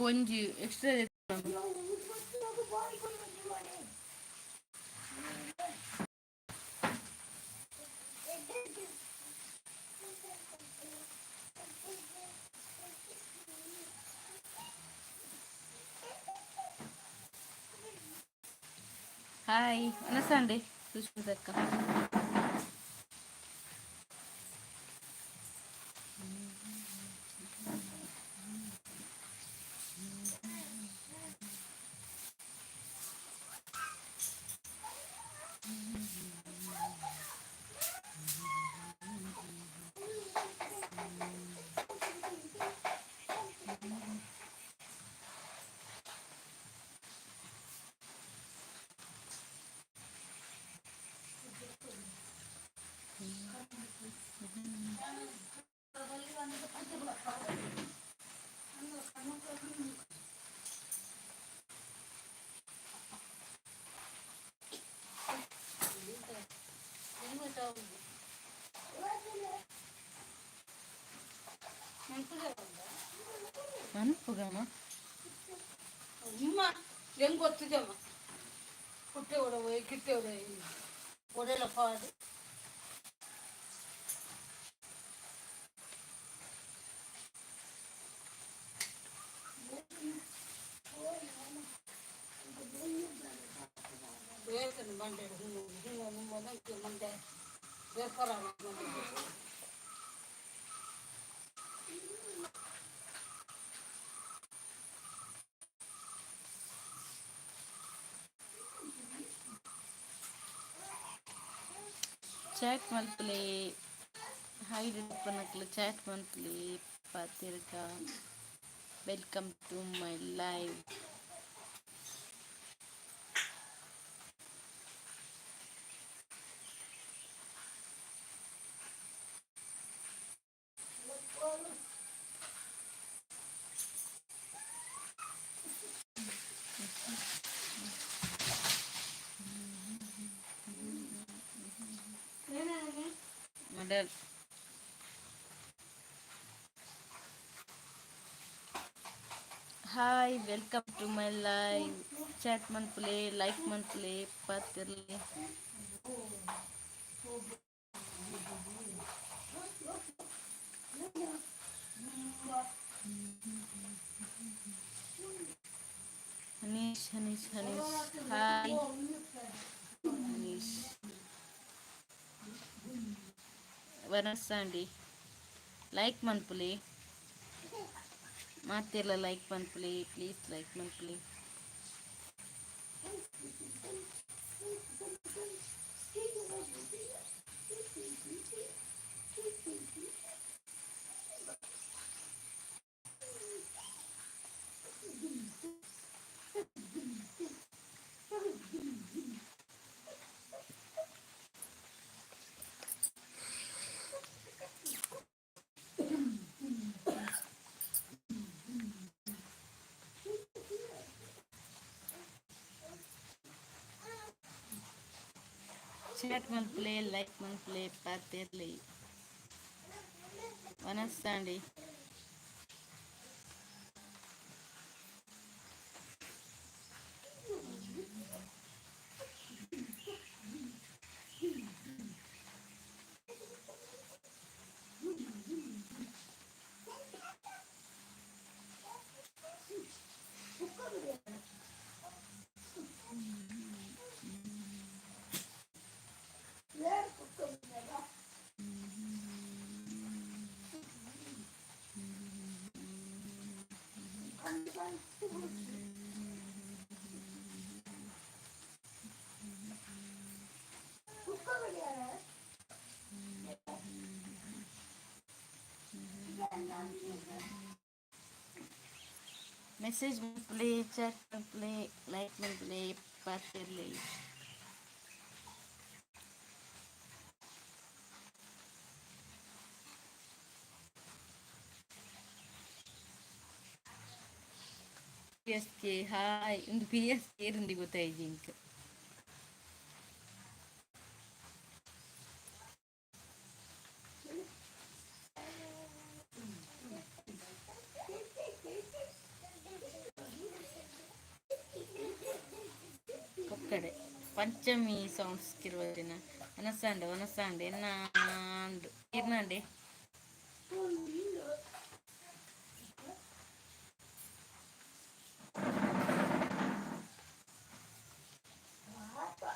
ಒಂಜಿ extra. Hi ಅನಸಂಡೆ ಸುಷ್ಮಿತಕ್ಕ. ಮನ್ಪುಗಮ್ಮ. ಉಮ್ಮ ಹೆಂಗ್ ಗೊತ್ತಿದೆಮ್ಮ ಕುಟ್ಟೆ ಒಡವೆ ಕಿಟ್ಟೆ ಒಡವೆ ಒಡೆಲ ಪಾಡು. ಬೇಕನ್ನು ಮಂಡೆ ಹೂವು ಹೂವು ಮಂಡೆ ಮಂಡೆ ಬೇಕಾರ. ಚಾಟ್ ಮಲ್ಪಲೆ, ಹಾಯ್ ಪನಕ್ಲು ಚಾಟ್ ಮಲ್ಪಲೆ ಪಾತಿರ್ಗ. Welcome to my live. Model. Hi, welcome to my live. Chat ಮನ್ಪುಲೆ, like ಮನ್ಪುಲೆ ಪಾತಿರ್ಲೆ. ಹನೀಶ್ ಹನೀಶ್ ಹನೀಶ್, ಹಾಯ್ ಹನೀಶ್. ವನಸ್ಸಾಂಡಿ ಲೈಕ್ ಮನ್ಪುಲೆ, ಮಾತೆರ್ಲ ಲೈಕ್ ಮನ್ಪುಲೆ, ಪ್ಲೀಸ್ ಲೈಕ್ ಮನ್ಪುಲೆ. ಚಾಟ್ ಮನ್ಪುಲೆ, ಲೈಕ್ ಮನ್ಪುಲೆ ಪಾತೆರ್ಲೆ. ವನಸ್ಸಾಂಡಿ. ಮೆಸೇಜ್ ಮನ್ಪುಲೆ, ಚಾಟ್ ಮನ್ಪುಲೆ, ಲೈಕ್ ಮನ್ಪುಲೆ ಪಾತೆರ್ಲೆ. P S K hi. ಒಂದು ಪಿ ಎಸ್ ಕೆ ಇರಂದಿ ಗೊತ್ತಾಯ್ತು ಇಂಕ್. ಕಡೆ ಪಂಚಮಿ ಸೌಂಡ್ಸ್ ಕಿರುವದಿನ ವನಸಾಂಡ್ ವನಸಾಂಡ್ ಎನ್ನಾಂಡ್ ಇರ್ನಾಂಡೆ.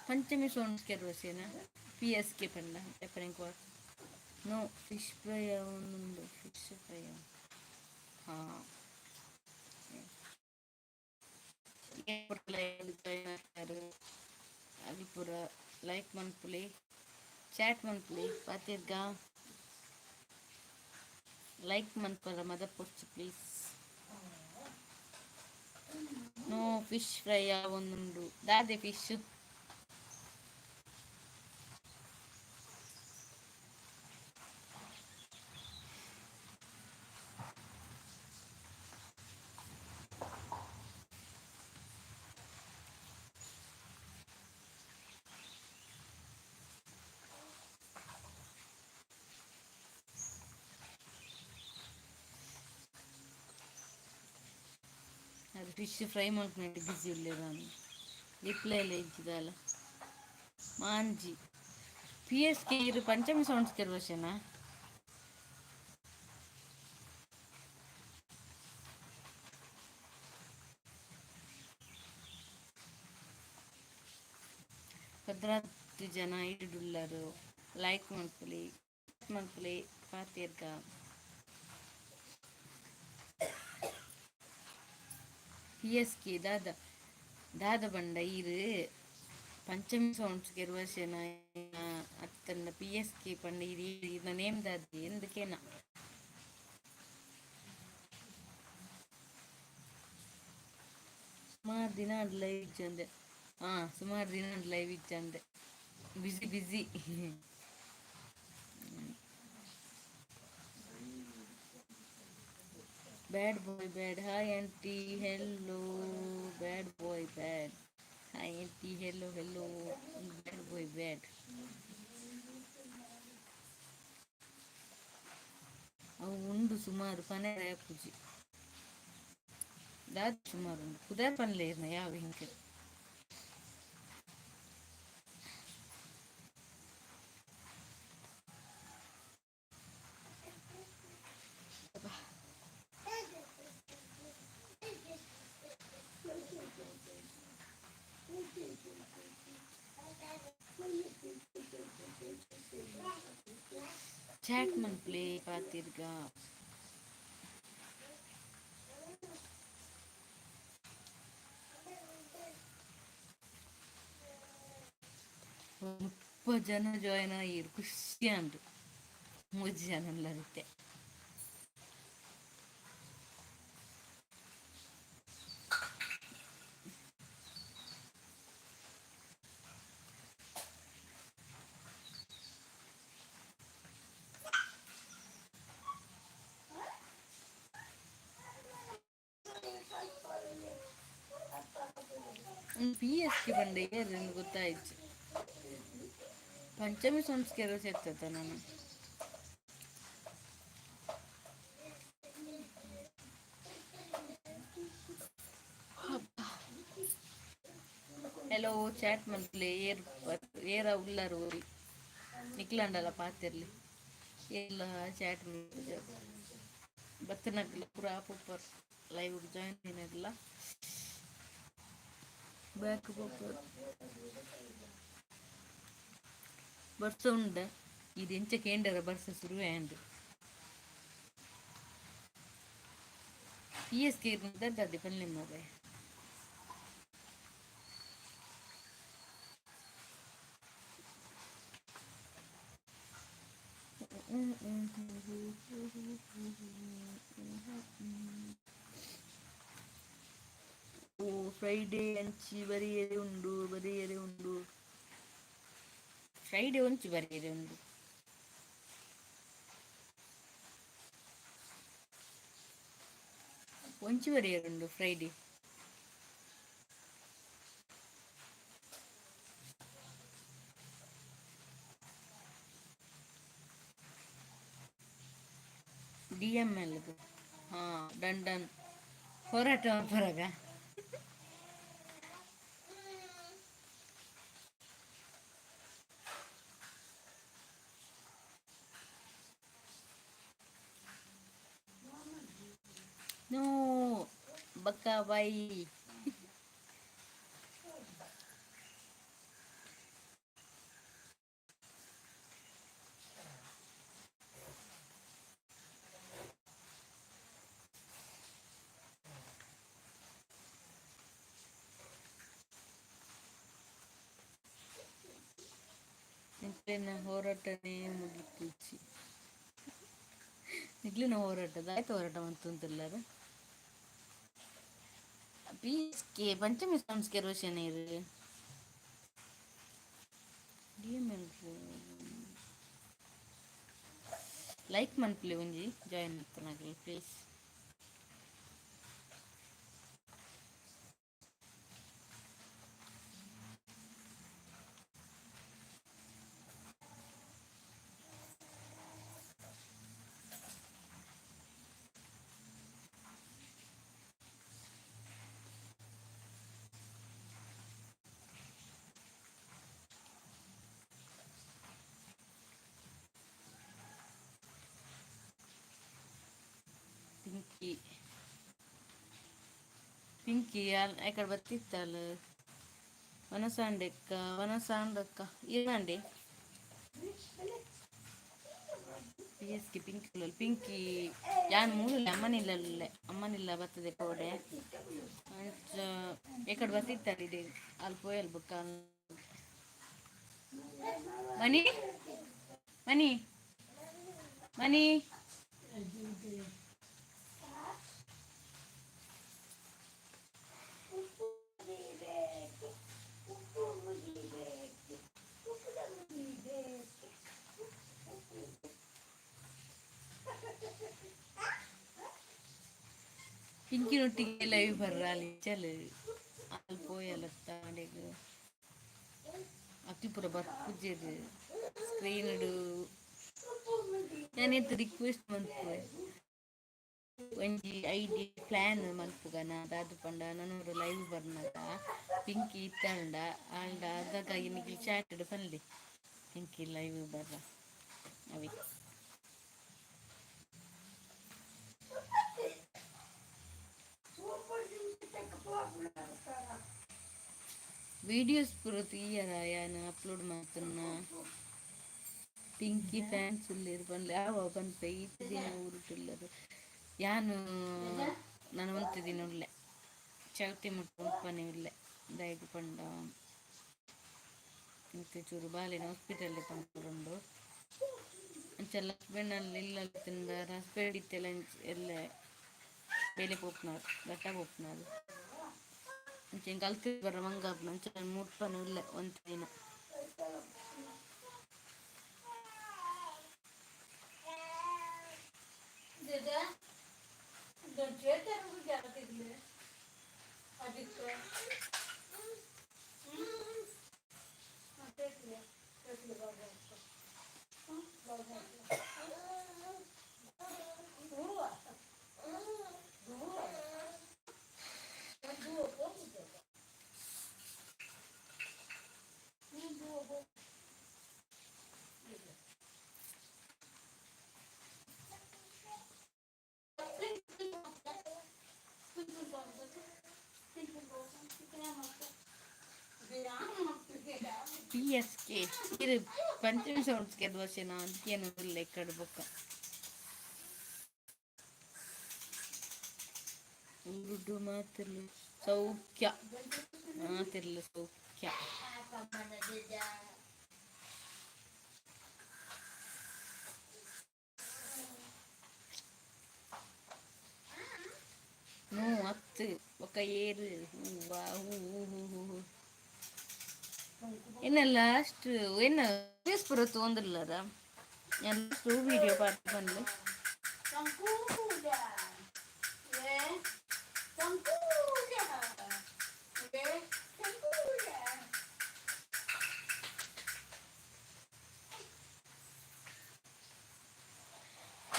ಪಂಚಮಿ ಸೌಂಡ್ಸ್ ಕೆರ್ವಸೇನ ಪಿ ಎಸ್ ಕೆ ಪಂಡ ಎಪ್ಪನೆಂಕ್. ನೋ, ಫಿಶ್ ಫ್ರೈ ಉಂಡು, ಫಿಶ್ ಫ್ರೈ. ಹಾಂ, ಅಲ್ಲಿ ಪೂರ ಲೈಕ್ ಮನ್ಪುಲೆ, ಚಾಟ್ ಮನ್ಪುಲೆ, ಪಾತೆರ್ಗ. ಲೈಕ್ ಮನ್ಪರ ಮದಪೊರ್ಚಿ ಪ್ಲೀಸ್. ನೋ, ಫಿಶ್ ಫ್ರೈ ಆವೊಂದುಂಡು. ದಾದೆ ಫಿಶ್? ಅದು ಫಿಶ್ ಫ್ರೈ ಮಲ್ಪುನೆಟ್ ಬಿಸಿ ಉಲ್ಲೆರ್. ರಿಪ್ಲೈ ಎಲ್ಲ ಇಜ್ಜಿದಾಲ. ಮಾಂಜಿ ಪಿ ಎಸ್ ಕೆ ಇರು ಪಂಚಮಿ ಸೌಂಡ್ಸ್ ಕೆರ್ವಶನಾ? 16 ಜನ ಇಡುಲ್ಲರು. ಲೈಕ್ ಮನ್ಪುಲಿ, ಮನ್ಪುಲಿ, ಪಾತೆರ್ಗ. ಪಿ ಎಸ್ ಕೆ ದಾದ ದಾದ ಬಂಡ ಈರು ಪಂಚಮಿ ಸೌಂಡ್ಸ್ ಕೆರ್ವಶನ ಅತ್ತಂಡ ಪಿ ಎಸ್ ಕೆ ಪಂಡ ಇರು ಇರ್ನ ನೇಮ್ ದಾದಿ ಎಂದಕೇನ. ಸುಮಾರು ದಿನ ಲೈವ್ ಇಜ್ಜಂದೆ. ಹಾಂ, ಸುಮಾರು ದಿನ live ಇಜ್ಜಂದೆ, busy busy. Bad boy bad, hi aunty, hello. Bad boy bad, hi aunty, hello hello. Bad boy bad. ಅವು ಉಂಡು ಸುಮಾರು ಪನೆ ಪೂಜಿ ದಾದ ಸುಮಾರು ಉಂಡು ಪುದರ್ ಪನ್ಲೆ ಇರ್ನ ಯಾವ ಹಿಂಗೆ. ಚಾಟ್ ಮನ್ಪುಲೆ, ಪಾತೆರ್ಗ. 30 ಜನ ಜಾಯ್ನ್ ಆಯೆರ್, ಖುಷಿ ಆಂಡ್. ಮೂಜಿ ಜನ ಉಲ್ಲೆರ್ ಇತ್ತೆ. ಪಿ ಎಸ್ ಕೆ ಪಂಡ ಏರ್ ಗೊತ್ತಾಯ್ತು. ಪಂಚಮಿ ಸಂಸ್ಕಾರ ಸೇರ್ತದ ನಾನು. ಹಲೋ, ಚಾಟ್ ಮಲ್ಪುಲೆ. ಏರ್ ಏರ ಉಲ್ಲರ್ ಊರಿ ನಿಕ್ಲಾಂಡಲ ಪಾತೆರ್ಲಿ. ಏರ್ಲ ಚಾಟ್ ಮಲ್ಪುಜೆರ್. ಬತ್ತಿನಕ್ಲ ಪೂರ ಪೋಪರ್, ಲೈವ್ ಜಾಯಿನ್ ಆಯಿನಕ್ಲ ಬ್ಯಾಕ್ ಪೋಪರ್. ಬರ್ಸ ಉಂಡ? ಇದು ಎಂಚ ಕೇಂಡರ ಬರ್ಸ ಶುರುವೇ ಆಂಡ್. ಪಿ ಎಸ್ ಕೆ ದಾದೆ ಪನ್ಲೆ ಮಾರ್ರೆ. ಓ, ಫ್ರೈಡೇ ಅಂಚಿ ಬರಿಯರೆ ಉಂಡು, ಬರಿಯರೆ ಉಂಡು. ಫ್ರೈಡೇ ಒಂಚಿ ಬರಿಯರೆ ಉಂಡು. ಒಂಚಿ ಬರಿಯರೆ ಉಂಡು ಫ್ರೈಡೇ. ಡಿ ಎಮ್ ಎಲ್ ಹಾಂ, ಡನ್ ಡನ್. ಹೋರಾಟ ಪರಗ. ಬಕ್ಕ ಬೈ. ನಿಕ್ಲೆನ ಹೋರಾಟನೇ ಮುಗಿಪುಜಿ. ನಿಕ್ಲೆನ ಹೋರಾಟ ದಾಯ್ತ ಹೋರಾಟ ಮಂತೊಂದುಲ್ಲೆರ್. ಪಿ ಎಸ್ ಕೆ ಪಂಚಮಿ ಸಂಸ್ಕೆ ರೋಷನ್ ಇರು. ಲೈಕ್ ಮನ್ಪುಲೆ ಒಂಜಿ ಜಾಯಿನ್ ಆತನಾಗ್ಲಿ ಪ್ಲೀಸ್. ಪಿಂಕಿ ಪಿಂಕಿ ಎಕಡೆ ಬತ್ತಿತ್ತಲ್. ವನಸಾಂಡೆಕ್ಕ ವನಸಾಂಡಕ್ಕ ಇರಂಡೆ P S K Pinki Pinki ಯಾನ್ ಮೂಲ ಅಮ್ಮನಿಲ್ಲ ಅಮ್ಮನಿಲ್ಲ ಬರ್ತದೆ ಕೋಡೆ. ಅಂಚ ಎಕಡೆ ಬತ್ತಿತ್ತಲ್ಲ ಇದೆ ಅಲ್ಲಿ ಪೋಯಲ್ ಬುಕ್ಕ. ಮನಿ ಮನಿ ಮನಿ ಪಿಂಕಿನೊಟ್ಟಿಗೆ ಲೈವ್ ಬರ್ರ ಅಲ್ಲಿ ಚಲ್ ಅಲ್ಲಿ ಪೋಯಲತ್ತಾಡೆಗ್ ಅಕ್ಲು ಪೂರ ಬರ್ಪುಜೆರ್ ಸ್ಕ್ರೀನ್ ಯಾನ್ ರಿಕ್ವೆಸ್ಟ್ ಮನ್ಪುವೆ ಒಂಜಿ ಐಡಿ ಪ್ಲಾನ್ ಮನ್ಪುಗ ದಾದ ಪಂಡ ನನೊರ ಲೈವ್ ಬರ್ನಗ ಪಿಂಕಿ ಇತ್ತಂಡ ಆಂಡ ಅದಕ್ಕಾಗಿ ನಿಕ್ಲ್ ಚಾಟ್ ಡ್ ಪನ್ಲೆ ಪಿಂಕಿ ಲೈವ್ ಬರ್ರ ಅವೆ. ವೀಡಿಯೋಸ್ ಪೂರ ತೂಯರ ಯಾನ್ ಅಪ್ಲೋಡ್ ಮಲ್ತುನ. ಪಿಂಕಿ ಫ್ಯಾನ್ಸ್ ಉಲ್ಲೆರ್ ಪನ್ಲೆ ಆವ ಪನ್ಪೆ ಈತ್ ದಿನ ಊರುಟುಲ್ಲೆರ್ ಯಾನ್ ನನ ಒಂತೆ ದಿನ ಉಲ್ಲೆ ಚೌತಿ ಮುಟ್ಟ ಉಪ್ಪನೆ ಉಲ್ಲೆ. ದಾಯೆಗ್ ಪಂಡ ಎಂಕ್ ಚೂರು ಬಾಲೆನ್ ಹಾಸ್ಪಿಟಲ್ ಪಂಪುಂಡು. ಅಂಚ ಹಸ್ಬೆಂಡ್ ಅಲ್ಲಿ ಇಲ್ಲ ತಿಂದ ಹಸ್ಬೆಂಡ್ ಇತ್ತೆಲ್ಲ ಎಲ್ಲೆ ಬೇಲೆ ಪೋಪುನಾರ್ ಘಟ್ಟ ಪೋಪುನಾರ್. ಅಂಚ ಎಂಕ್ ಅಲ್ತ್ ಬರ್ರ ಮಂಗ ಆಪುಂಡು. ಅಂಚ ಮುಟ್ಪನೆ ಉಲ್ಲೆ ಒಂತೆ ದಿನ. ಪಿ ಎಸ್ ಕೆ ಇದು ಪಂಚಮಿ ಸೌಂಡ್ಸ್ಗೆ ದೋಸೆನಾ ಅಂತ್ಯೇನು ಇಲ್ಲ ಇಕ್ಕಡೆ ಬೊಕ್ಕ ಊರುಡು ಮಾತಿರ್ಲು ಸೌಖ್ಯ ಮಾತಿರ್ಲು ಸೌಖ್ಯ. ನೂ ಅತ್ತು ಬೊಕ್ಕ ಏರು ಹೂವ ಹೂ ಹೂ ಹೂ ಹೂ. ಎನ್ನ ಲಾಸ್ಟ್ ಎನ್ನ ಫೇಸ್ ಪೂರ ತೂವೊಂದುಲ್ಲರ ಯಾನ್ ಲಾಸ್ಟ್ ವೀಡಿಯೋ ಪಾಡ್ದ್ ಪನ್ಲೆ.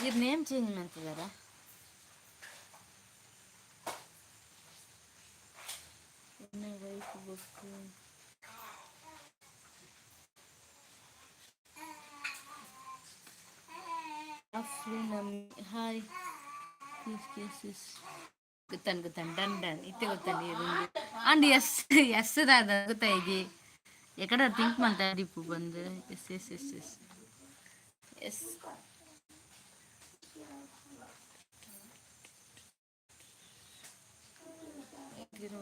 ಈರ್ ನೇಮ್ ಚೇಂಜ್ ಮಂತುದರ? ಎನ್ನ ವೈಫ್ ಬೊಕ್ಕ ಅಫ್ರಿನ್ ಅಮ್ಮಿ ಹಾಯ್. Please sis. ಗೊತ್ತಾನ್ ಗೊತ್ತಾನ್, ಡನ್ ಡನ್. ಇತ್ತೆ ಗೊತ್ತಾಂಡ್. ಅಂಡ್ ಎಸ್ ಎಸ್ ದಾದ ಗೊತ್ತಾಯ್ಜಿ. ಎಕಡ ಥಿಂಕ್ ಮಂತ ದಿಪ್ಪು ಬಂದು. S S S S S.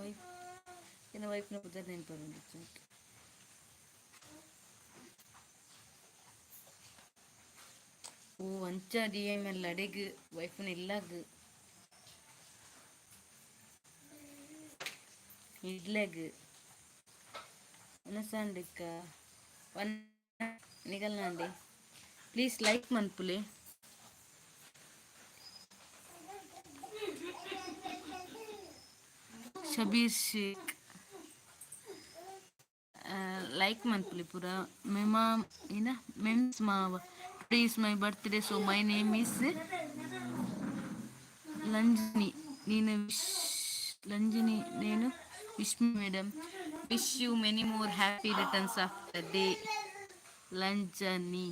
Wife, ಎನ್ನ ವೈಫ್ನ ಪುದರ್ ನೆನಪು. ಓ, ಅಂಚ ಡಿ ಎಮ್ ಎಲ್ ಅಡೆಗ್ ವೈಫ್ನ ಇಲ್ಲಾಗ ಇಡ್ಲೆಗ್ ಒನಸಾಂಡಿಕ್ಕ ಒನ್ ನಿಗಲ್ನಾಂಡಿ. ಪ್ಲೀಸ್ ಲೈಕ್ ಮನ್ಪುಲೆ. ಶಬೀರ್ ಶೇಖ್, ಲೈಕ್ ಮನ್ಪುಲೆ ಪೂರ. ಮೆಮಾ ಏನ ಮೆಮ್ಸ್ ಮಾವ. Today is my birthday, so my name is Lanjini. నేను ವಿಶ್ లంజిని, నేను wish madam. Wish you many more happy returns of the day, Lanjani.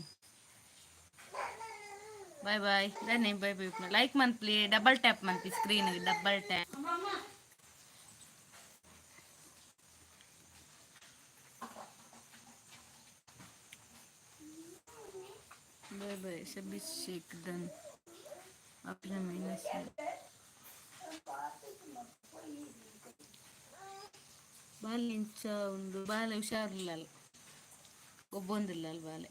Bye bye. దాన్ని బై బై. లైక్ మంత్లీ, double tap monthly screen double tap. Bye bye Shabeer Sheikh. Done. అప్పిన మైనస్. ಬಾಲೆ ಇಂಚ ಉಂಡು. ಬಾಲೆ ಹುಷಾರಿಲ್ಲ, ಒಬ್ಬೊಂದಿಲ್ಲ ಅಲ್ಲಿ ಬಾಲೆ.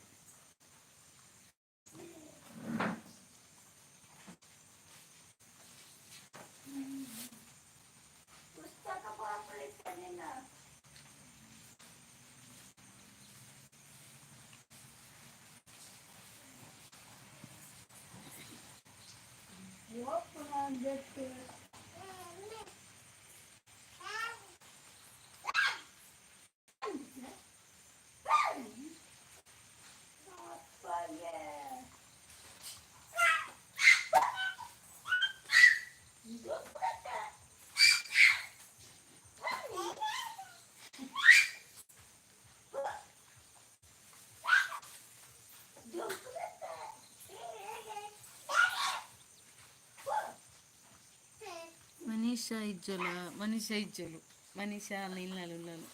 ಮನೀಷಾ ಇಜ್ಜೊಲ? ಮನೀಷಾ ಇಜ್ಜೊಲು. ಮನೀಷಾ ಅಲ್ಲ, ಇಲ್ಲಲು ಇಲ್ಲಲು.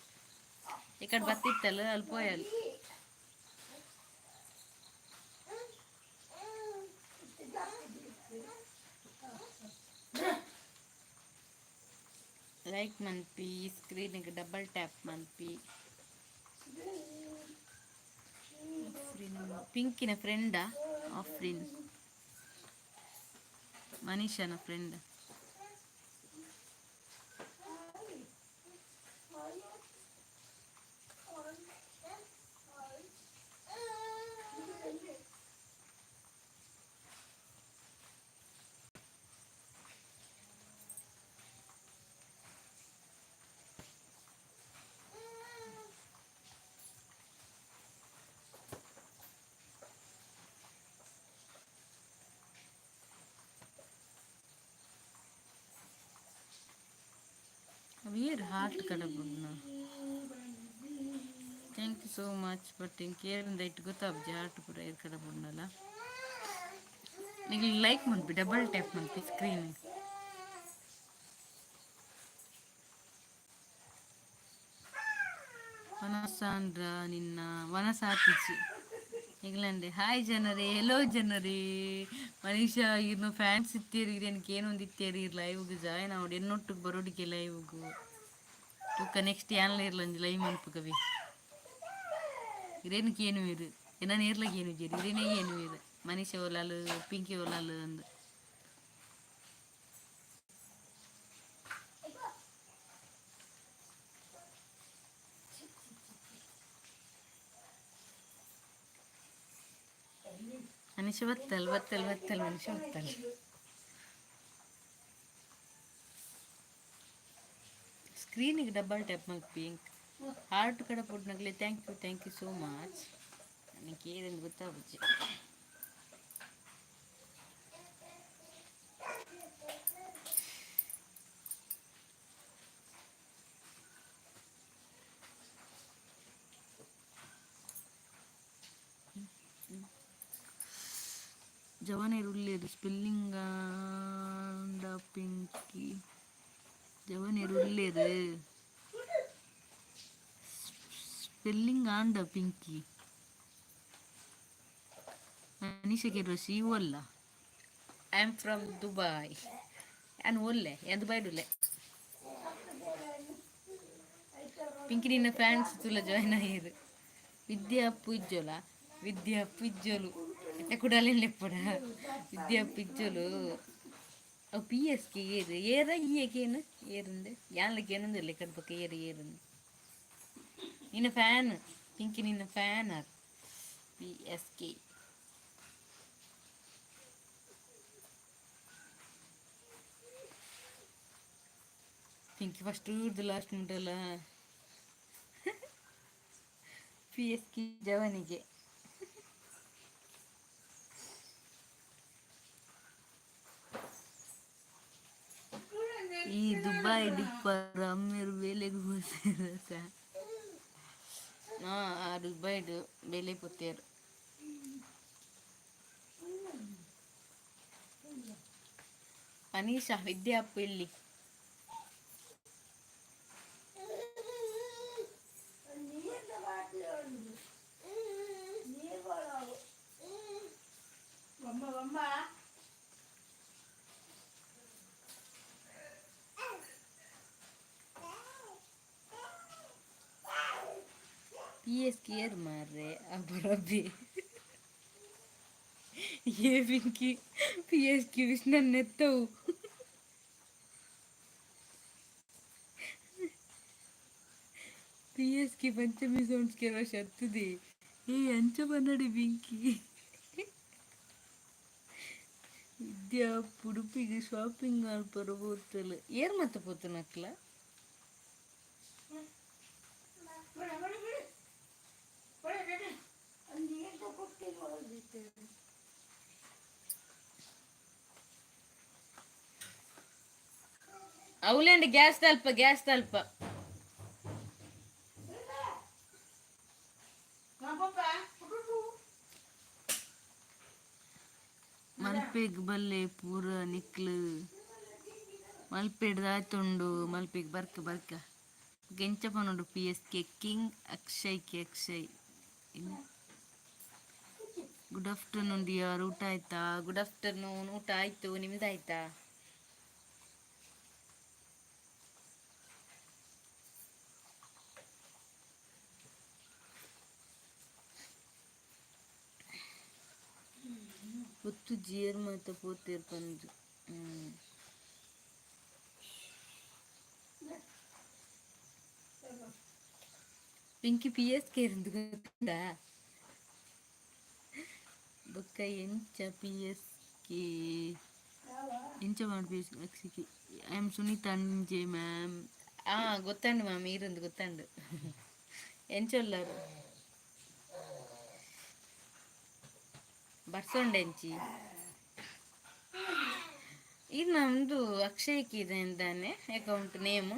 ఇక్కడ ಬತ್ತಿತ್ತಲ್ಲ, ಅಲ್ಲಿ ಪೋಯಲ್. ಲೈಕ್ ಮನ್ಪಿ, ಸ್ಕ್ರೀನ್ಗೆ ಡಬಲ್ ಟ್ಯಾಪ್ ಮನ್ಪಿ. ಪಿಂಕಿನ ಫ್ರೆಂಡಾ ಆಫ್ರಿನ್? ಮನೀಷಾನ ಫ್ರೆಂಡ್. ಅವೇರ್ ಹಾರ್ಟ್ ಕಡಬುಡ್ನ. Thank you so much. But ಇಂಕ ಏರಿಂದ ಇಟ್ಟು ಗೊತ್ತಾಬ್ಜಿ. ಹಾರ್ಟ್ ಪೂರ ಏರ್ ಕಡಬುಡ್ನಲ್ಲ. ನಿಗ್ಲು ಲೈಕ್ ಮನ್ಪಿ, ಡಬಲ್ ಟ್ಯಾಪ್ ಮನ್ಪಿ ಸ್ಕ್ರೀನ್. ವನಸಾಂದ್ರ ನಿನ್ನ ವನಸಾತಿಚಿ ನಿಗ್ಲಂಡೆ. ಹಾಯ್ ಜನರೇ, ಹೆಲೋ ಜನರೇ. ಮನೀಷಾ ಇರ್ನು ಫ್ಯಾನ್ಸ್ ಇತ್ತೇರಿ. ಇರೇನಕ್ಕೆ ಏನು ಒಂದು ಇತ್ತೇರಿ. ಲೈವ್ಗೆ ಜಾಯ್ನ್ ಆವಡು, ಎನ್ನೊಟ್ಟಿಗೆ ಬರೋಡಿಗೆ ಲೈವ್ಗು. ತೂಕ ನೆಕ್ಸ್ಟ್ ಯಾನ್ಲ ಇರ್ಲಂಜಿ ಲೈವ್ ಮನ್ಪು ಕವಿ. ಇರೇನಕ್ಕೆ ಏನು ಇರು ಏನ ನೇರ್ಲಾಗ ಏನು ಜೇರಿ. ಇರೇನೇ ಏನು ಇರು ಮನೀಷಾ ಓಲಾಲು, ಪಿಂಕಿ ಓಲಾಲು ಅಂದು. ಮನುಷ್ಯ ಬತ್ತಲ್ ಬತ್ತಲ್ ಬತ್ತಲ್, ಮನುಷ್ಯ ಬತ್ತಲ್. ಸ್ಕ್ರೀನಿಗೆ ಡಬಲ್ ಟ್ಯಾಪ್ ಮಲ್ಪಿ. ಹಾರ್ಟ್ ಕಡೆ ಪುಡ್ನಗ್ಲೆ. Thank you, thank you so much. ನನಗೆ ಏನೆಂದು ಗೊತ್ತಾಗುಜ್ಜಿ. ಜವನೇರ್ ಉಲ್ಲೇರು. ಸ್ಪೆಲ್ಲಿಂಗ್ ಪಿಂಕಿ. ಜವನೆರ್ ಉಲ್ಲೆರ್. ಸ್ಪೆಲ್ಲಿಂಗ್ ಆಂಡ Pinki. Manisha ಕೆರ್ವಶಿ ಒಲ್ಲ? I am from Dubai. ಯಾನ್ ಒಲ್ಲೆ, ಯಾನ್ ದುಬೈಡ್ ಉಲ್ಲೆ. ಪಿಂಕಿ, ನಿನ್ನ ಫ್ಯಾನ್ಸ್ ತುಲ ಜಾಯ್ನ್ ಆಯೆರ್. ವಿದ್ಯಾ ಅಪ್ಪು ಇಜ್ಜೋಲ? ವಿದ್ಯಾ ಅಪ್ಪು ಇಜ್ಜೋಲು. ಎತ್ತೆ ಕುಡಲೇನ್ ಲೆಪ್ಪಡ. ವಿದ್ಯಾ ಅಪ್ಪು ಇಜ್ಜೋಲು. ಅವು ಪಿ ಎಸ್ ಕೆ ಏರು ಏರ ಈಯೆ ಕೇನು ಏರುಂದೆ. ಯಾನ್ಲ ಕೇನೊಂದಿಲ್ಲ ಕಡ್ಬಕ್ಕ ಏರು ಏರುಂದು. ನಿನ್ನ ಫ್ಯಾನ್ ಪಿಂಕಿ, ನಿನ್ನ fan R P S K. Pinki first last ಉಂಟಲ್ಲ. ಪಿ ಎಸ್ ಕೆ ಜವನಿಗೆ. ಈ ದುಬೈ ಡಿಪ್ಪರ್ ಅಮ್ಮೆರ್ ಬೇಲೆಗ್ ಪೋತೆರ್. ಹಾ, ಆ ದುಬೈಡ್ ಬೇಲೆ ಪೋತೆರ್. ಅನೀಶಾ, ವಿದ್ಯಾ ಅಪ್ಪು ಇಲ್ಲಿ. ನೀರ್ದ ಬಾಟ್ಲಿ ಉಂಡು, ನೀರು ಕೊಡವು. ಬೊಮ್ಮ ಬೊಮ್ಮ. ಪಿ ಎಸ್ ಕೆ ಏರ್ ಮಾರ್ರೆ ಅಬರಬ್ಬಿ. ಏ Pinki, P S K Vishnu ನೆತ್ತವು. P S K Panchami sounds ಕೆಲವು ಶರ್ತದೆ. ಏ, ಅಂಚ ಬನ್ನಡಿ ಪಿಂಕಿ. ವಿದ್ಯಾ ಉಡುಪಿಗೆ ಶಾಪಿಂಗ್ ಮಲ್ಪರ ಪೋತಲ್. ಏರ್ ಮತ್ತೆ ಪೋತನಕ್ಲ? ಬಿಡು ಬಿಡು ಬಿಡು ಬಿಡು ಬಿಡು. ನೀರ್ದ ಕುಟ್ಟಿ ಹೋಗಿತ್ತು. ಅವ್ಲೇಂಡ್ ಗ್ಯಾಸ್ ತಲ್ಪ, ಗ್ಯಾಸ್ ತಲ್ಪ. ಪಾಪ. ಮಲ್ಪೆಗ್ ಬಲ್ಲೆ ಪೂರ ನಿಕ್ಲು. ಮಲ್ಪೆಡ್ದ್ ಆತುಂಡು. ಮಲ್ಪೆಗ್ ಬರ್ಕ ಬರ್ಕ. ಎಂಚ ಪನೊಡು? P S K king Akshay K Akshay. Good afternoon dear, ಊಟ ಆಯ್ತಾ? ಗುಡ್ ಆಫ್ಟರ್ನೂನ್, ಊಟ ಆಯ್ತು, ನಿಮ್ದಾಯ್ತಾ? ಪೊತ್ತುಜಿ, ಏರ್ ಮಾತ ಪೋತೆರ್ ಪಂದ್. ಪಿಂಕಿ, ಪಿ ಎಸ್ ಕೆ ಗೊತ್ತಾ? ಬೊಕ್ಕ ಎಂಚ ಪಿ ಎಸ್ ಕೆ? ಎಂಚ ಮಾಡಿ ಪಿ ಎಸ್ ಅಕ್ಷಿಕೆ? I am Sunita ಅಂಜೆ ಮ್ಯಾಮ್. ಆ ಗೊತ್ತಂಡು ಮ್ಯಾಮ್, ಈರಂದು ಗೊತ್ತಂಡು. ಎಂಚ ಉಲ್ಲರು? ಬರ್ಸೊಂಡೆಂಚಿ ಇದು ನಮ್ದು ಅಕ್ಷಯ್కి ಇದೆ ಎಂದಾನೆ ಅಕೌಂಟ್ ನೇಮ್.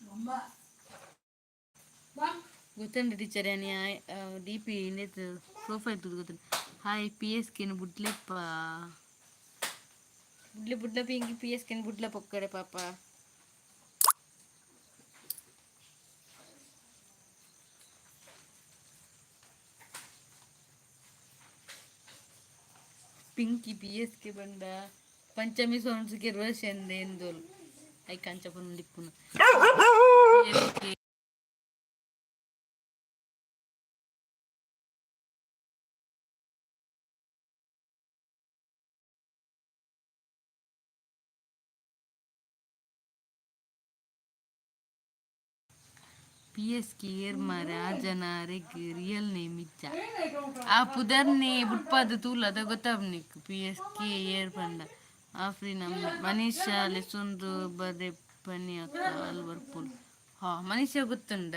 ಬೊಮ್ಮ ಬಾ. ಗೊತ್ತುಂಡು ಟೀಚರ್, ಡಿ ಪಿ ಇಂದೆತ್ ಪ್ರೊಫೈಲ್ ತೂದು ಗೊತ್ತುಂಡು. ಹಾಯ್, ಪಿ ಎಸ್ ಕೆನ್ ಬುಡ್ಲೆಪ್ಪ. ಬುಡ್ಲೆ ಬುಡ್ಲ ಪಿಂಕಿ, ಪಿ ಎಸ್ ಕೆನ್ ಬುಡ್ಲ ಪೊಕ್ಕಡೆ ಪಾಪ. ಪಿಂಕಿ, ಪಿ ಎಸ್ ಕೆ ಬಂಡ ಪಂಚಮಿ ಸೌಂಡ್ಸ್ ಕೆ ರೋಷನ್ ಎಂದೋಲ್. I ಕಂಚ ಪನ್ನೊಂದಿಪ್ಪುನು ಪಿ ಎಸ್ ಕೆ. P S K ಏರ್ ಮಾರೆ? ಆ ಜನ ಅರೆಗ್ ರಿಯಲ್ ನೇಮ್ ಇಜ್ಜ? ಆ ಪುದರ್ನೆ ಬುಡ್ಪಾದ ತೂಲ ಅದ ಗೊತ್ತಾಪ್ನಿಕ್ ಪಿ ಎಸ್ ಕೆ ಏರ್ ಪಂಡ. ಆಫ್ರಿನ್ ಅಮ್ಮೆ. ಮನೀಷಾ ಲೆಸೊಂದು ಬರೆ ಪನಿ ಅಕ್ಕ ಅಲ್ ಬರ್ಪುಲ್. ಹಾ, ಮನೀಷಾ ಗೊತ್ತುಂಡ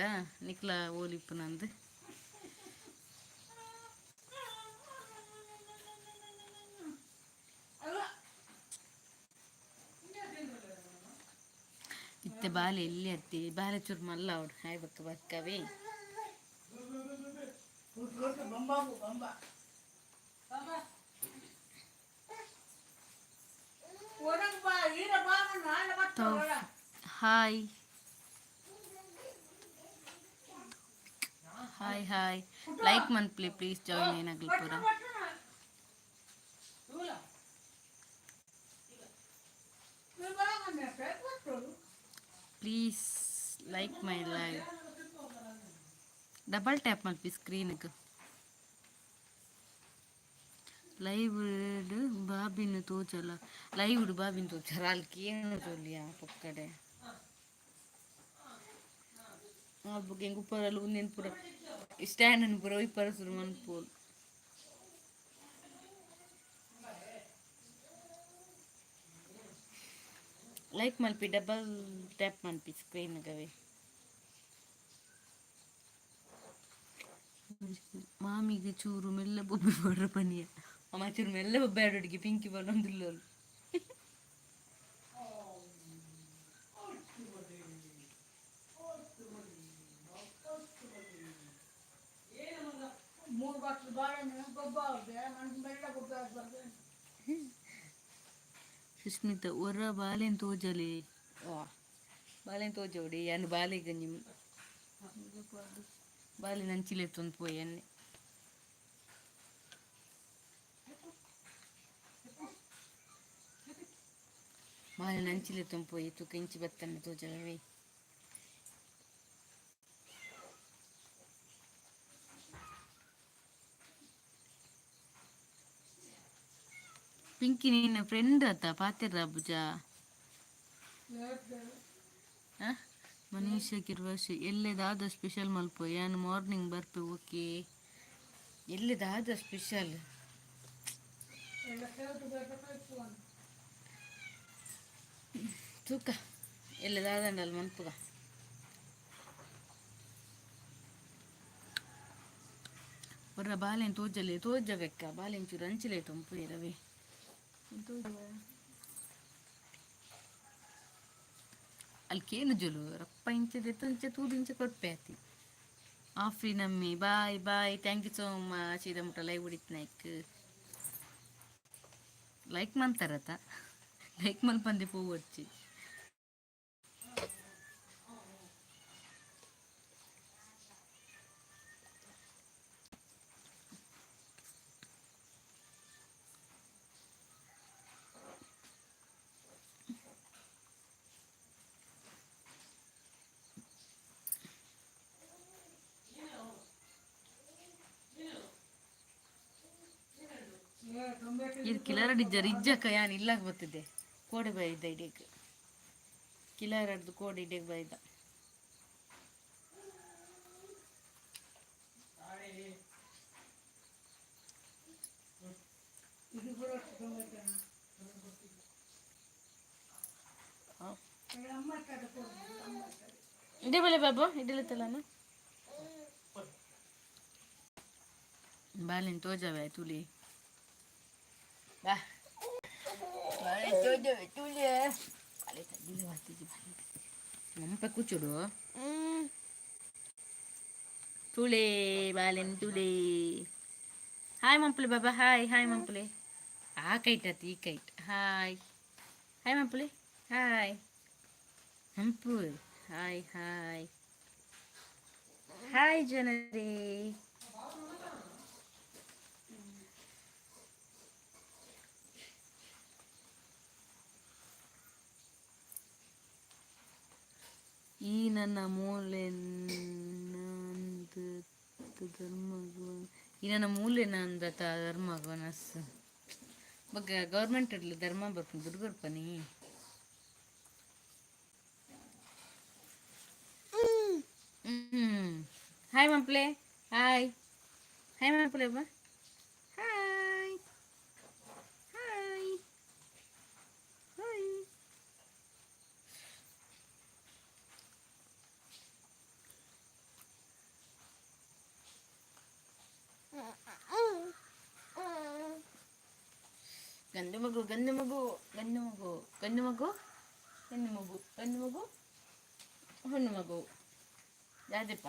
ನಿಕ್ಲ ಓಲಿಪ್ಪುನಂದು? ಇತ್ತೆ ಬಾಲೆ ಎಲ್ಲಿ ಅತ್ತಿ? ಬಾಲೆ ಚೂರು ಮಲ್ಲ ಅವಡು ಹಾಯ್ ಬಕ್ಕ ಬಕ್ಕವೇ. Hi hi hi, like ಮನ್ಪ್ಲಿ please join ಏನಾಗಲಿ ಪೂರ. Please like my live, double tap ಮಲ್ಪಿ ಸ್ಕ್ರೀನ್ಗೆ. ಲೈವ್ ಬಾಬಿನ ತೋಚಲ್ಲ, ಲೈವ್ ಬಾಬಿನ ತೋಚರ ಅಲ್ಲಿ ಏನು ತೋಲಿಯಾ ಪೊಕ್ಕಡೆ. ಬೊಕ್ಕ ಎಂಕ್ ಉಪ್ಪರಲ್ಲ ಉಂದೆನ್ ಪೂರ ಸ್ಟ್ಯಾಂಡ್ ಅನ್ನು ಪೂರ ಒಯ್ಪರ ಶುರು ಮನ್ಪೋಲು. ಲೈಕ್ ಮಲ್ಪಿ, ಡಬಲ್ ಟ್ಯಾಪ್ ಮನ್ಪಿ ಸ್ಕ್ರೀನ್ ಗವೆ. ಮಾಮಿಗೆ ಚೂರು ಮೆಲ್ಲ ಬೊಬ್ಬೆ ಪಡ್ರ ಪನಿಯ ಅಮ್ಮ, ಚೂರು ಮೆಲ್ಲ ಬೊಬ್ಬೆ ಆಡೋಡಿಗೆ ಪಿಂಕಿ ಬಲ್ಲೊಂದುಲ್ಲೋಲು. ಮೂರು ಬಾಟ್ಲು ಬಾಳೆಹಣ್ಣು ಗೊಬ್ಬ ಆಗುತ್ತೆ ಮೆಲ್ಲ ಗೊಬ್ಬ ಆಗ್ಬಾರ್ದು. ಸುಸ್ಮಿತ ಒರ ಬಾಲೆನ್ ತೋಜಲೆ, ವಾ ಬಾಲೆನ್ ತೋಜೋಡಿ ಯಾನ್ ಬಾಲೆಗ್ ನಿಮ್ ಬಾಲೆ ನಂಚಿಲೆ ತೊಂದು ಪೋಯಿ ಅನ್ನೆ. ಬಾಲೆ ನಂಚಿಲೆ ಪೋಯಿ ತುಕ ಇಂಚಿ ಬತ್ತನೆ ತೋಜಲವೇ. ಪಿಂಕಿ ನಿನ್ನ ಫ್ರೆಂಡ್ ಅತ್ತ ಪಾತೆರ ಭುಜ. ಮನೀಷ ಕಿರ್ವಾಶಿ ಎಲ್ಲೆದಾದ ಸ್ಪೆಷಲ್ ಮಲ್ಪ, ಯಾನ್ ಮಾರ್ನಿಂಗ್ ಬರ್ಪೆ. ಓಕೆ, ಎಲ್ಲೆದಾದ ಸ್ಪೆಷಲ್? ತೂಕ ಎಲ್ಲೆದಾದಂಡಲ್ ಮನ್ಪುಗ. ಬರ ಬಾಲೆನ್ ತೋಜಲೆ ತೋಜವೆಕ್ಕ, ಬಾಲೆನ್ ಚೂರು ಅಂಚಿಲೆ ತೊಂಪು ಇರವೆ. ಅಲ್ಲಿ ಕೇನು ಜೊಲು ರಪ್ಪ ಇಂಚೆ ದೆತ್ತಂಚೆ ತೂದು ಇಂಚೆ ಕೊರ್ಪೆ ಆತಿ. ಆಫ್ರಿ ನಮ್ಮಿ, bye bye, thank you so much. ಇದ ಮುಟ್ಟ ಲೈವ್ ಹೊಡಿತ್ನಾಯ್ಕ್ ಲೈಕ್ ಮಂತಾರತ, ಲೈಕ್ ಮಲ್ಪಂದೆ ಪೋವೊಚ್ಚಿ. ಇದು ಕಿಲಾರಡಿಜ್ಜರ್ ಇಜ್ಜಕ್ಕ, ಯಾನ್ ಇಲ್ಲಾಗ ಬತ್ತಿದ್ದೆ, ಕೋಡೆ ಬೈದ ಇಡೀಕ್ ಕಿಲಾರಡ್ದು ಕೋಡೆ ಇಡೀಕ್ ಬೈದ. ಇಡೇ ಬಲೆ ಬಾಬು ಇಡಲತ್ತಲ್ಲ ಬಾಲಿನ ತೋಜವೆ ತುಲಿ ಬಾ, ಬಾಳೆ ತೋಜವೆ ತುಲಿ ಬಾಲೆ ತಗ್ಗಿಲ್ಲ ಬಾತಿಜಿ ಬಾಲೆ ಮಂಪ ಕೂಚುಡು ತುಳೆ ಬಾಲೆನ್ ತುಳೆ. ಹಾಯ್ ಮಂಪುಲೆ ಬಾಬಾ, ಹಾಯ್ ಹಾಯ್ ಮಂಪುಲೆ. ಆ ಕೈಟ್ ಆತು ಈ ಕೈಟ್. ಹಾಯ್ ಹಾಯ್ ಮಂಪುಲೆ, ಹಾಯ್ ಮಂಪು, ಹಾಯ್ ಹಾಯ್ ಹಾಯ್ ಜನರೇ. ಈ ನನ್ನ ಮೂಲೆ ಧರ್ಮ, ಈ ನನ್ನ ಮೂಲೆ ನಂದ ಧರ್ಮ ನಸ್ ಬಗ್ಗ ಗೌರ್ಮೆಂಟ್ ಇಡ್ಲಿ ಧರ್ಮ ಬರ್ಪುಂಡು ದುಡ್ಡು ಕೊರ್ಪನಿ. ಹ್ಮ್ ಹಾಯ್ ಮಂಪ್ಲೆ, ಹಾಯ್ ಹಾಯ್ ಮಂಪ್ಲೆ ಬಾ, ಹಾಯ್ ಹಾಯ್ ಹಾಯ್. ಗಂಡು ಮಗು, ಗಂಡು ಮಗು, ಗಂಡು ಮಗು, ಗಂಡು ಮಗು, ಹೆಣ್ಣು ಮಗು, ಗಂಡು ಮಗು, ಹೆಣ್ಣು ಮಗು. ಯಾವ್ದಪ್ಪ?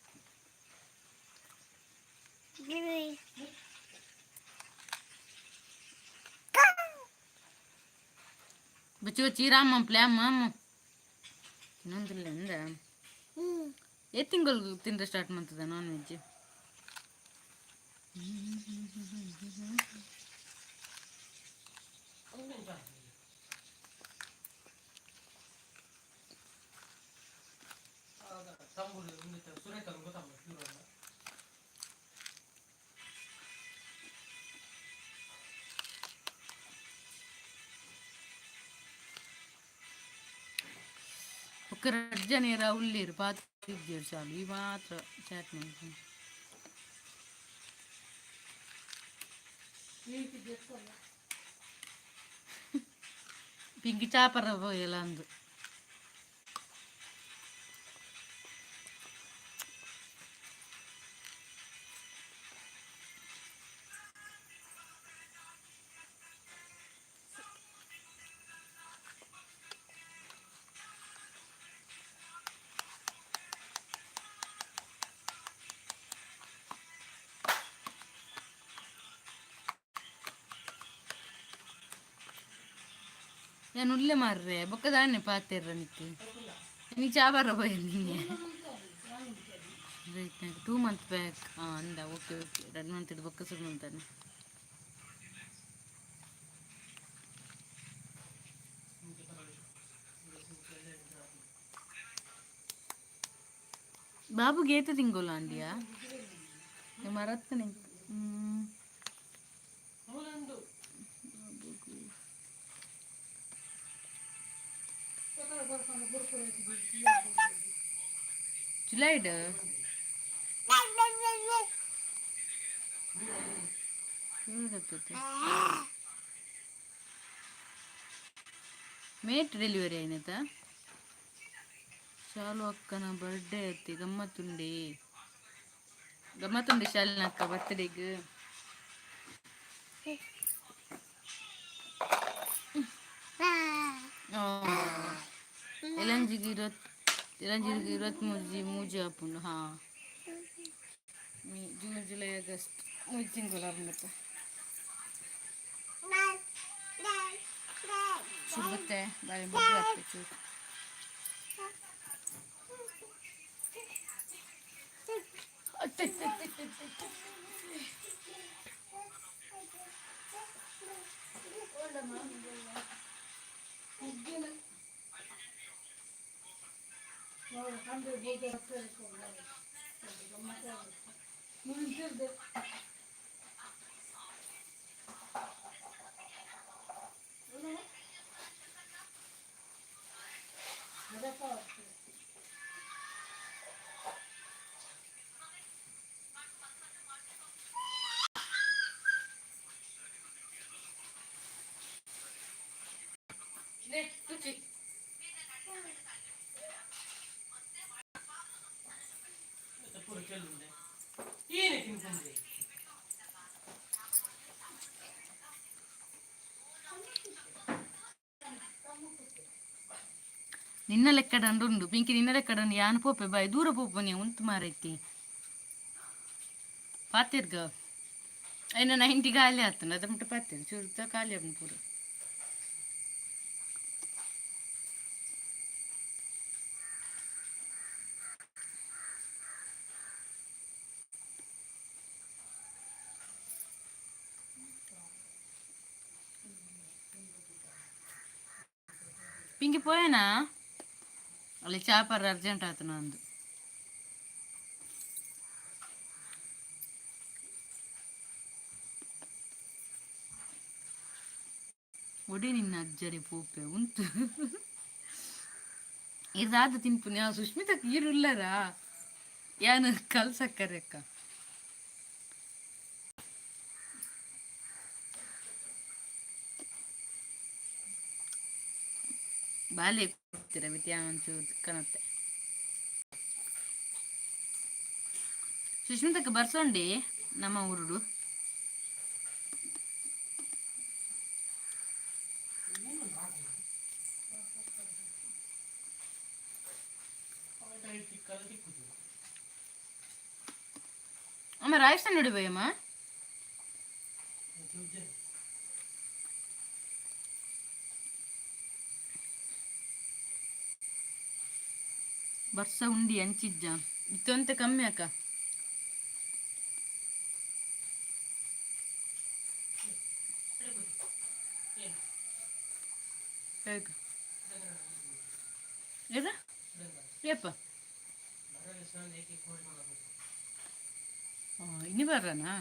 ಬಚ್ಚು ಚೀರಾಮ ಪ್ಲ್ಯಾಮ್ ಅಮ್ಮ ಇನ್ನೊಂದಿಲ್ಲ ಅಂದ. ಏ ತಿಂಗಳು ತಿಂದ್ರೆ ಸ್ಟಾರ್ಟ್ ಮಾಡ್ತದ ನಾನ್ ವೆಜ್? ಒಕ್ಕ ರಡ್ಡ್ ಜನ ಏರ ಉಲ್ಲೇರು ಪಾತಿಜ್ಜೆರ್ ಚಾಲು ಈ ಮಾತ್ರ ಚಾಟ್ ಮಲ್ಪುನು. ಪಿಂಕಿ ಚಾಪರ ಪೋಯೆಲ ಅಂದು. ಯಾನ್ ಉಲ್ಲೆ ಮಾರ್ರೆ ಬೊಕ್ಕ ದಾನೆ ಪಾತೆರ್ರ ನಿಕ್ಕ್ ನೀ ಚಾಪರ ಪೋಯೆ ನಿನ್ನೆ. ರೈಟ್, 2 ಮಂತ್ ಬ್ಯಾಕ್ ಅಂದ. ಓಕೆ ಓಕೆ, 2 ಮಂತ್ ಬೊಕ್ಕ ಸುರು ಮಂತಾನೆ. ಬಾಬುಗೆ ಏತ ತಿಂಗೊಲು ಆಂಡಿಯಾ? ಮರತ್ತನೆ. ಹ್ಮ್. ಬಾಬುಗು ಜುಲೈಡ್ ಮೇಟ್ ಡೆಲಿವರಿ ಆಯ್ನತ. ಶಾಲು ಅಕ್ಕನ ಬರ್ಡೇ ಐತಿ, ಗಮ್ಮತ್ತುಂಡೆ ಗಮ್ಮತ್ತುಂಡೆ ಶಾಲಿನ ಅಕ್ಕ ಬರ್ತ್ಡೇಗ್. ಎಲಂಜಿಗೆ ಇರತ್ ಎಲಂಜಿಗೆ 23 ಮೂಜಿ ಆಪುಂಡು. ಹಾ, ಮೇ, ಜೂನ್, ಜುಲೈ, ಆಗಸ್ಟ್, ಮೂಜಿ ತಿಂಗಳು ಆಪುಂಡತ್ತ. ಚೂರು ಬತ್ತೆ ಬಾರಿ ಮೊಗ್ಗು ಆಗ್ತದೆ ಚೂರು. ಅತ್ತೆ, ಅತ್ತೆ, ಅತ್ತೆ, ಅತ್ತೆ, ಅತ್ತೆ. ನೆ, ತುಚಿ. ನಿನ್ನ ಲೆಕ್ಕಡಂಡು ಉಂಡು ಪಿಂಕಿ, ನಿನ್ನ ಲೆಕ್ಕಡಂಡು ಯಾನ್ ಪೋಪೆ ಬಾಯ್ ದೂರ ಪೋಪು ನೀ ಉಂತು ಮಾರೈತಿ ಪಾತಿರ್ಗ. ಐನ 90 ಖಾಲಿ ಆತನ ಅದ ಮುಟ್ಟ ಪಾತಿರ್ ಚೂರು ಖಾಲಿ ಆಪುಂಡು ಪೂರ. ಪಿಂಕಿ ಪೋಯನಾ? ಅಲ್ಲಿ ಚಾಪರ್ ಅರ್ಜೆಂಟ್ ಆತನ ಅಂದು. ಒಡೆ ನಿನ್ನ ಅಜ್ಜಡೆ ಪೋಪೆ ಉಂಟು ಇದಾದ ತಿನ್ಪುನಿ. ಆ ಸುಷ್ಮಿತಾ ಈರುಲ್ಲರಾ ಯಾನು ಕಲ್ಸಕ್ಕರೆಕ್ಕ. ಬಾಲೆ ಕೊಡ್ತೀರ ಮಿತಿ ಒಂಚೂರು ಕಣತ್ತೆ. ಸುಷ್ಮಿತಕ್ಕ ಬರ್ಸೊಂಡಿ ನಮ್ಮ ಊರುಡು. ಅಮ್ಮ, ರಾಜಸ್ಥಾನ ಇಡಬೇಯಮ್ಮ. ಬರ್ಸ ಉಂಡಿ ಅಂಚಿಜ್ಜ ಇತ್ತೊಂತೆ ಕಮ್ಮಿ ಅಕ್ಕ. ಹೇಗೆ ಇದು ಏಪ್ಪ? ಇನ್ನು ಬರ್ರನಾ?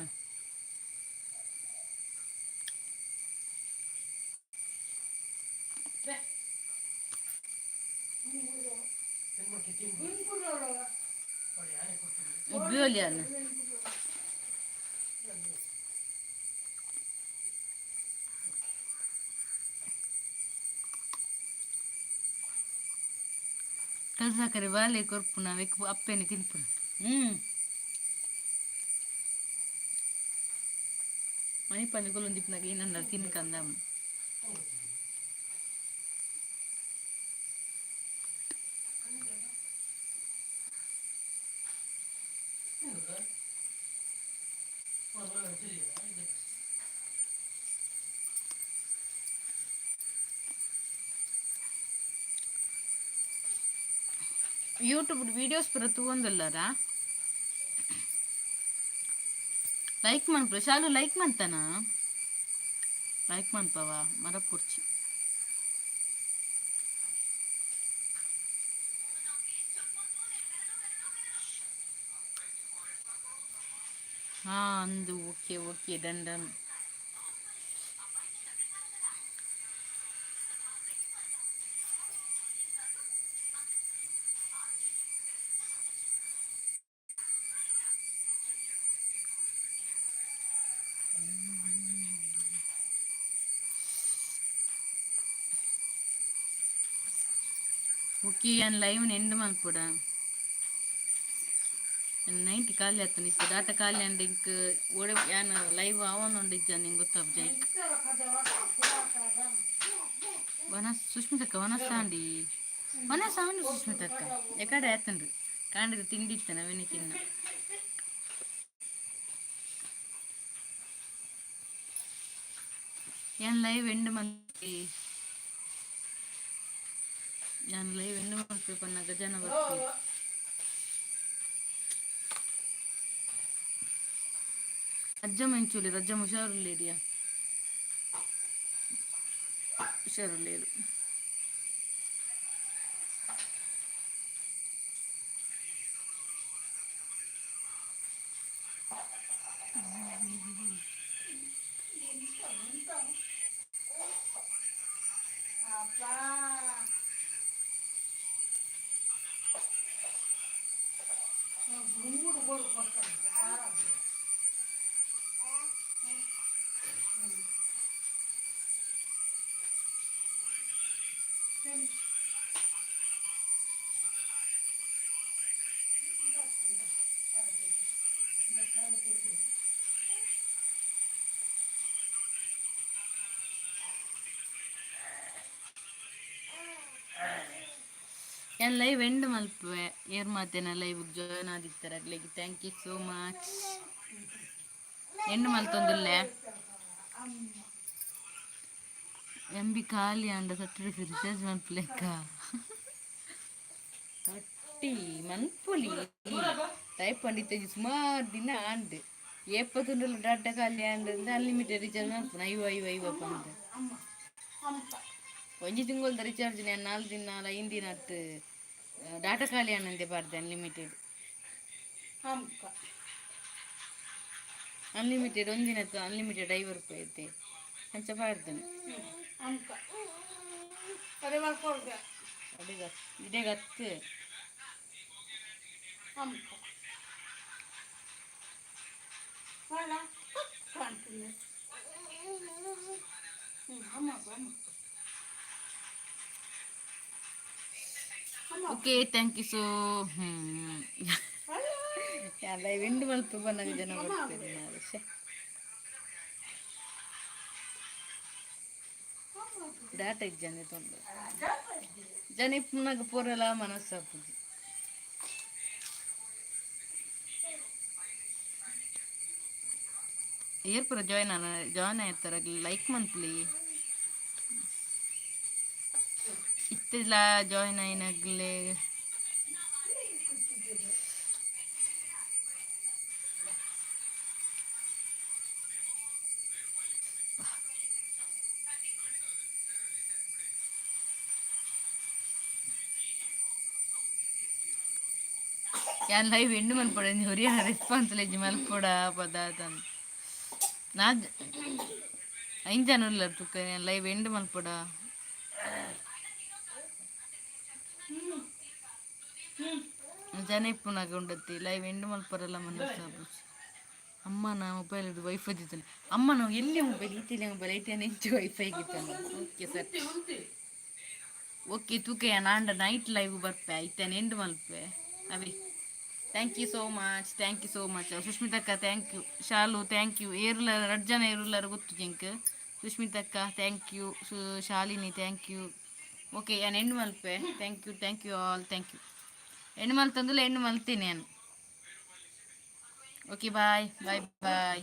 ಉಬ್ಬಿಯೋಲಿ. ಕಲ್ಸಾಕರೆ ಬಾಲೆ ಕೊರ್ಪುನ ವೆಕ್ ಅಪ್ಪೆನೆ ತಿನ್ಪುನ. ಮನಿ ಪಂದು ಕೊಲೊಂದಿಪ್ಪುನಾಗ ಏನನ್ನ ತಿನ್ಕಂದ. ಯೂಟ್ಯೂಬ್ ವೀಡಿಯೋಸ್ ಪೂರ ತೂವೊಂದುಲ್ಲಾರ? ಲೈಕ್ ಮನ್ಪುಲ. ಶಾಲು, ಲೈಕ್ ಮಂತನ? ಲೈಕ್ ಮನ್ಪವ, ಮರಪುರ್ಚಿ. ಹಾ ಅಂದು. Okay okay, done done. Okay, ಯಾನ್ ಲೈವ್ ಎಂಡ್ ಮಲ್ಪೊಡ. 90 ಖಾಲಿ ಆತನ ಇತ್ತು. ಡಾಟಾ ಖಾಲಿ ಅಂಡ್ ಇಂಕ್ ಓಡೆ ಯಾನ್ ಲೈವ್ ಆವೊಂದುಂಡು ಇಜ್ಜಾನ್ ನಿಂಗೆ ಗೊತ್ತಾಪ್ ಜೈಕ್. ವನಸ್ ಸುಷ್ಮಿತಕ್ಕ, ವನಸ್ ಆಂಡಿ, ವನಸ್ ಆಂಡು ಸುಷ್ಮಿತಕ್ಕ. ಎಕಡೆ ಆತನ್ರಿ? ಕಾಂಡಿದ ತಿಂಡಿ ಇತ್ತ, ನವೇನೆ ತಿನ್ನ. ಯಾನ್ ಲೈವ್ ಎಂಡ್ ಮಲ್ಪಿ, ಯಾನ್ ಲೈವ್ ಎಂಡ್ ಮಲ್ಪಿ ಪನ್ನಗ ಜನ ಬರ್ಪಿ. ಅಜ್ಜ ಮೆಂಚುಲಿ, ರಜ್ಜ ಹುಷಾರುಲ್ಲೇರಿಯಾ? ಹುಷಾರುಲ್ಲೇರು. ಅಪ್ಪಾ. ಮೂರು ಗೋಳು ಕೊಡ್ತಾರೆ. ಯಾನ್ ಲೈವ್ ಎಂಡ್ ಮಲ್ಪುವೆ. ಏರ್ ಮಾತೇನ ಲೈವ್ ಜಾಯ್ನ್ ಆದಿತ್ತಾರೆ ಅಗ್ಲಿಗೆ thank you so much. End ಮಲ್ತೊಂದುಲ್ಲೆ. ಎಂ ಬಿ ಖಾಲಿ ಅಂಡ 30 ರುಪಿ ರಿಚಾರ್ಜ್ ಮಲ್ಪುಲೆಕ್ಕ. 30 ಮನ್ಪೊಲಿ. ಟೈಪ್ ಪಂಡಿತ ಸುಮಾರು ದಿನ ಆಂಡ್. ಏಪ ತುಂಡಲ ಡಾಟಾ ಖಾಲಿ ಆಂಡ್ ಅನ್ಲಿಮಿಟೆಡ್ ರಿಚಾರ್ಜ್ ಮಲ್ಪುನ ಐವ ಐವ ಐವ ಪಂದ್. ಅಮ್ಮ ಅಮ್ಮ. ಒಂಜಿ ತಿಂಗೊಲ್ದ ರಿಚಾರ್ಜ್ ನಾನು 4 ದಿನ 5 ದಿನ ಅತ್ತು ಡಾಟಾ ಖಾಲಿ ಆನಂದೆ ಬಾರ್ದೆ ಅನ್ಲಿಮಿಟೆಡ್. ಅಮ್ಮ. ಅನ್ಲಿಮಿಟೆಡ್ ಒಂದಿನ ಅನ್ಲಿಮಿಟೆಡ್ 50 ರೂಪಾಯಿ ಐತೆ, ಅಂಚ ಪಾಡ್ದೆನೆ. ಅಮ್ಮ, ಅದೇ ಮಾಡ್ಕೊಳ್ದೆ. ಅದೇ ಇದೇ ಗತ್ತು. ಅಮ್ಮ వాళ్ళ అంటుంది. అమ్మ అమ్మ. Okay, thank you so. Live end ಮಲ್ಪ ಬಂದಾಗ ಜನ ಬರ್ತಾರೆ ನಾಳೆ. ಶ್ಯೆ. ಡಾಟಾ ಇಜ್ಜಂದೆ ತೊಂದರೆ. ಜನ ಇಪ್ಪುನಾಗ ಪೂರಲ ಮನಸ್ಸು ಆಪುಜಿ. ಏರ್ ಪೂರ ಜಾಯ್ನ್ ಜಾಯ್ನ್ ಆಯ್ತಾರ, ಲೈಕ್ ಮನ್ಪುಲಿ. ಇತ್ತೆಲ ಜಾಯ್ನ್ ಆಯಿನಗ್ಲೆ. ಯಾನ್ ಲೈವ್ ಎಂಡ್ ಮನ್ಪೊಡ, ಒರಿಯನ ರೆಸ್ಪಾನ್ಸ್ ಲೆಜ್ಜಿ, ಮಲ್ಪೊಡ ಪದಾತನ್. ನಾ ಐನ್ ಜನ ಉಲ್ಲರ್ ತುಕ್ಕ. ಯಾನ್ ಲೈವ್ ಎಂಡ್ ಮನ್ಪೊಡ. ಜನ ಇಪ್ಪುನಾಗ ಉಂಡತ್ತಿ ಲೈವ್ ಎಂಡ್ ಮಲ್ಪರಲ್ಲ ಮನಸ್ಸು. ಅಮ್ಮನ ಮೊಬೈಲ್ ವೈಫೈ ದಿತ್ತನೆ. ಅಮ್ಮನ ಎಲ್ಲಿ ಮೊಬೈಲ್? ಈತಿಲ್ಲ ಮೊಬೈಲ್ ಐತೆ ಎಂಚು ವೈಫೈ ಗಿತ್ತಾನೆ? Okay sir. ಓಕೆ, ತೂಕೆ ಆಂಡ ನೈಟ್ ಲೈವ್ ಬರ್ಪೆ, ಐತೇನೆ ಎಂಡ್ ಮಲ್ಪೆ ಅವಿ. Thank you so much, thank you so much ಸುಷ್ಮಿತಕ್ಕ, thank you Shalu, thank you. ಏರುಲ ರಡ್ಡ್ ಜನ ಏರುಲ್ಲರು ಗೊತ್ತು ಜಿಂಕ್. ಸುಷ್ಮಿತಕ್ಕ thank you, Shalini thank you. Okay, ಯಾನ್ ಎಂಡ್ ಮಲ್ಪೆ. Thank you, thank you all, thank you. End ಮಲ್ತಂದುಲ್ಲ, end ಮಲ್ತೀನಿ ನಾನು. Okay, bye bye bye.